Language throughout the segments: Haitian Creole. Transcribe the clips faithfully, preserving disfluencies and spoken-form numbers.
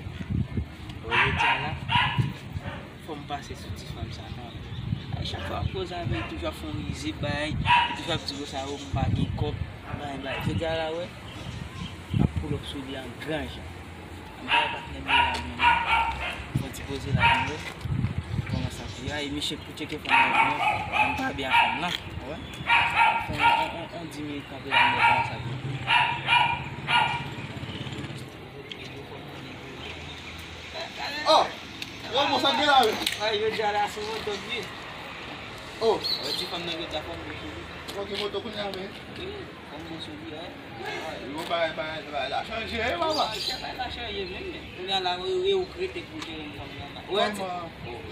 Bon, jodi a la, fò m pase sou ti fanm sa kanmenm. Ay, chak fwa m koze avè l, li toujou ap fè yon rizib, bay, li toujou ap di konsa, o, m pa gen kòb, bay, bay. Jodi a la, wè, m ap pull up sou li an gran jan. M pa wè patnè m yo la menm non. Fè yon ti poze la pou m wè kòman sa ap ye a. E misye pou tcheke fanm nan pou mwen, m pa byen ak fanm nan, ou wè. Fè yon, yon, yon, yon dis minit kanpe la, m wè kòman sa ap ye. Oh! Yo, bon, sa k gen la menm? Ay, yo di a la sou moto, wi. Oh! Yo di fanm nan yo di a fanm nan yo. Ou gen moto kounye a, men? Wi, fanm nan sou li, wi. Yo, bagay, bagay, bagay la chanje, wi, papa. Wi, bagay la chanje, men. Kounye a la, e ou k rete pou jere fanm nan la. Ou wè, ti.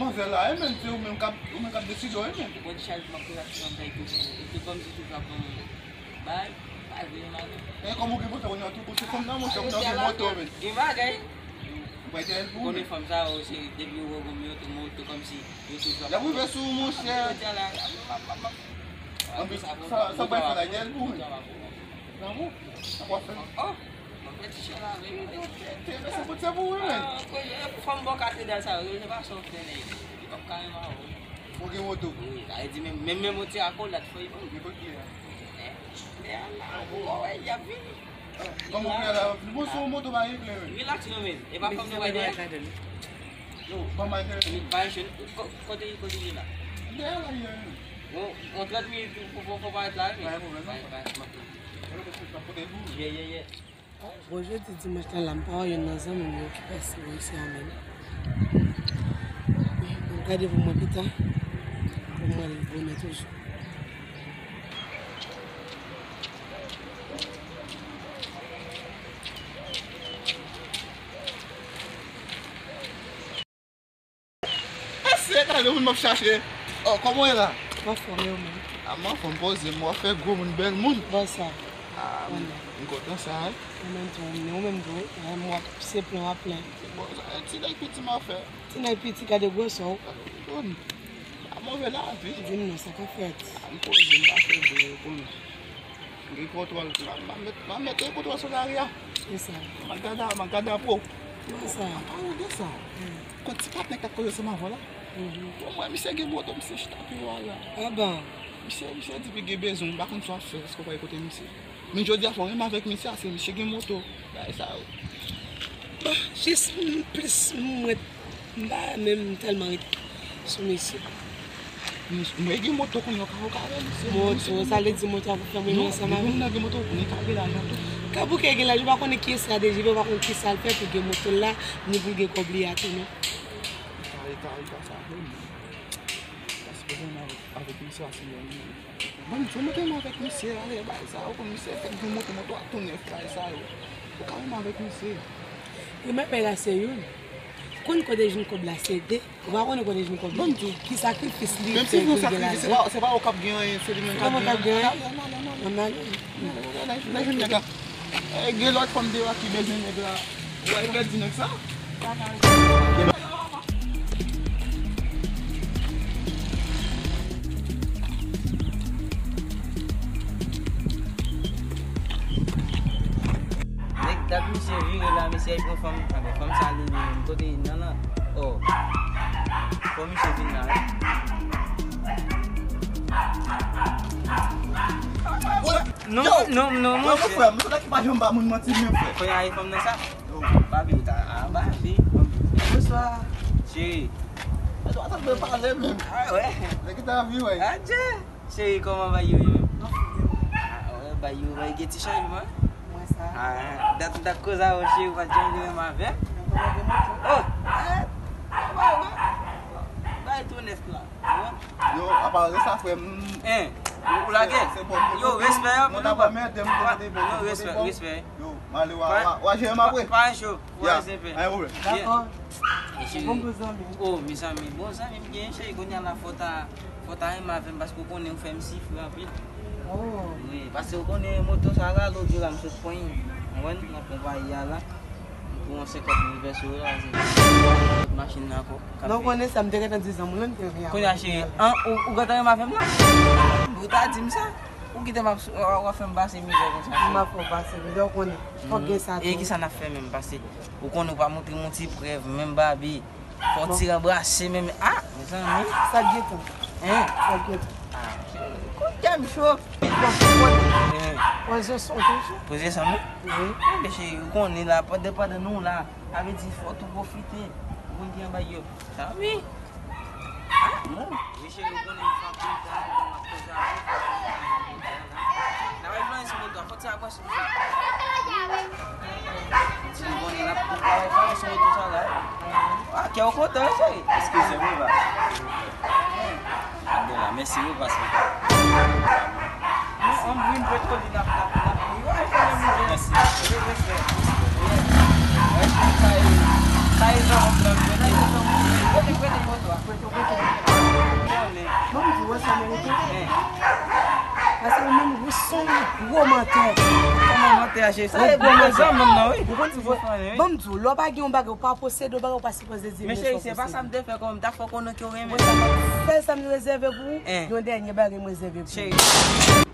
Manzè la, e menm, se ou menm k ap, ou menm k ap deside, wi, men. Ou konn chaj m ap pran ak fanm nan, e tout kòmsi toujou ap ban mwen. Bay, bay, vini la, non. E kòman ou gen moto, ou nan tout kote fanm nan, monchè, ou nan gen moto, men. Gen bagay. Ou pa etènèl pou ou, men. Konnen fanm sa yo, se depi yo wè w gen moto, moto kòmsi yo toujou ap. Y ap rive sou ou, monchè. Jodi a la, m ap, m ap, m ap. Anpi, sa, sa bay fè la, etènèl pou ou, men. Bravo. Sa w ap fè? Oh, m ap fè ti chan la, men. Te, te, men se pou, se pou ou, men. Ah, koze, e pou fanm bò katedral sa yo, se pa sa w fè, men. Yo p ap ka renmen avè w. Ou gen moto? Wi, sa vle di menm, menm, menm yon ti akolad, fò y bon. Gen kote a. Men, men, ala, ou wè, y ap vini. Kòman ou ye la? Bon, sou moto pa gen kle, men. Relax non, men. E pa fanm nou bay dèyè? Yo, ban m al dèyè. Li bay chen, ko-, kote, kote li ye la? Dèyè la, li ye. Bon, yon trant minit pou, pou, pou parèt la, wi. Pa gen pwoblèm, non. Bay, bay, bay. Kote pou? Yeah, yeah, yeah. Bon, jodi dimanch la, la, m pa wè youn nan zanmi m yo ki pase bò isi a menm. M ap gade pou mwen pita, pou mwen al bonè toujou. Ase, gade moun m ap chache. Oh, kòman w ye la? Anfòm, e ou menm? A, m anfòm, poze m, w ap fè gwo moun, bèl moun. Bon sa. A, m, m kontan sa, wi. Ou menm tou, ou menm tou, m wè se plen w ap plen. Bon, sa, ti nèg piti m ap fè. Ti nèg piti, gade gwosè w. Bon, a move lavi. Di m non, sa k ap fèt? A, m poze, m pa fè bri, ou konnen. M gen kontwòl, m a, m a met, m a met kontwòl sou lari a. Kisa? M a gade, m a gade apre w. Kisa? M a pale de sa. Hmm. Kot ti patnè k t ap koze ansanm avè w la? Mhm. Bon, mwen, misye gen moto, misye chita pi wo la. Ah bon? Misye, misye di li gen bezwen, m pa konn sa w ap fè, èske w pral kote misye? Men jodi a fò w renmen avèk misye a, se misye gen moto. Bagay sa yo. Bon, jis m plis m ret M pa menm tèlman ret sou misye. Mwen gen moto kounye a, ou ka, ou ka wè misye. Moto, sa vle di moto a pou fè moun ansanm avè w? Moun nan gen moto kounye a, ka gen lajan tou. Ka bouke gen lajan, ou pa konnen kiyès la deja, ou pa konnen kisa l fè pou gen moto l la, ni pou l gen kòb li a tou, non. Li ka, li ka, li ka sa vre, men. Paske bon, avèk, avèk misye a, se yon Ban m di w, mete m avèk misye, ale, bay sa, ou konn misye fèk gen moto, moto a tou nèf, bay sa yo. Ou ka menm avèk misye. Premye pèy la se youn. Konn kote jwenn kòb la se de. Ou pa konnen kote jwenn kòb la. Ban m di w. Ki sakrifis li fè pou l gen lajan. Menm si se yon sakrifis, se pa, se pa ou k ap gen anyen, se li menm k ap gen anyen. Non, non, non, non, non. Ann ale. Nan jwenn nèg la. Eh, gen lòt fanm deyò a ki bezwen nèg la. Ou al pèdi nèg sa? Nèg dat misye vire la, misye al pran fanm, anben, fanm sa li menm, kote li nan lan? Oh. Fò misye vin la, wi. Non, non, non, non, frè m, se nèg ki pa janm ba moun manti menm, frè. Kounye a, e fanm nan sa? Yo, Babi, ou ta, ah, Babi. Bonswa. Cheri. Ou ta dwe pale menm. Ah, wè. Nèg ki ta vi, wè. Adje. Cheri, kòman bagay yo ye menm? Ah, wè, bagay yo, bagay gen ti chanjman. Mwen sa. Ah, dat m t ap koze avè w, cheri, ou pa t janm gen menm avè m. Oh, eh, wè, wè. Bagay tou nèf la. Yo, apa rès la, frè m. Hein, ou lage? Yo, respè, mwen ta pran mèt, mwen ta pran mèt. Yo, respè, respè. Yo, m ale, w a, w a, w a jere m apre. Pa cho, w a respè. Dakò. Bon, bon zanmi. Oh, mezanmi, bon zanmi m gen, cheri, kounye a la fò ta, fò ta renmen avè m paske ou konnen ou fè m sifre anpil. Oh. Wi, paske ou konnen moto sa la, lòt jou la m sot pran, ou konprann, nan konpayi a la. Pou yon senkant mil pèso la, se machin nan ankò. Non, konnen sa, m te gentan di zanmi w, m te vin. Kounye a, cheri, an, ou, ou gentan renmen avè m la? Ou ta di m sa? Ou kite m ap, w ap fè m pase mizè konsa. M ap fè w pase mizè, ou konnen. Fòk gen sa tou. E kisa n ap fè menm? Pase ou konnen ou pa montre m yon ti prèv, menm Babi. Fò w ti ranbrase menm. Ah, mezanmi. Sa k gentan? Hein? Sa k gentan? Ah, kounye a m cho. Bon, ou konnen. Hein. Pwazon san toujou. Pwazon san, non? Wi. Enben, cheri, ou konnen la, pandan, pandan nou la, sa vle di fò w tou pwofite. Ou konn ki anba yo. Sa wi. Ah, non. Wi, cheri, ou konnen m fè anpil tan, m ap koze avè w, fò w konn sa la. N ap al fè yon sou moto a, fò w ti avanse. Ti nou konnen n ap travay fò sou moto sa la. Ah, kè w kontan, cheri. Eskize m, wi, baz. Gade la, mèsi, wi, baz. Nou, an vin pwetoli, n ap, n ap, n ap, wi, fè yon mouvè. Mèsi. Wi, respè. Wi, sa e, sa e zanmi m nan, prete, prete, prete moto a. Prete, prete moto a. Konnen. Bon, m di, wè sa merite. Paske ou menm, ou se yon gwo mantè. Kòman mantè a, cheri? Sa e bon zanmi m nan, wi. Ou konn ti fò. Bon, m di w, lè w pa gen yon bagay, ou pa posede yon bagay, ou pa sipoze di m. Men cheri, se pa sa m te fè kòm, m ta fè w konnen ke w renmen. Sèl sa m rezève pou ou, yon dènye bagay m rezève pou ou. Cheri.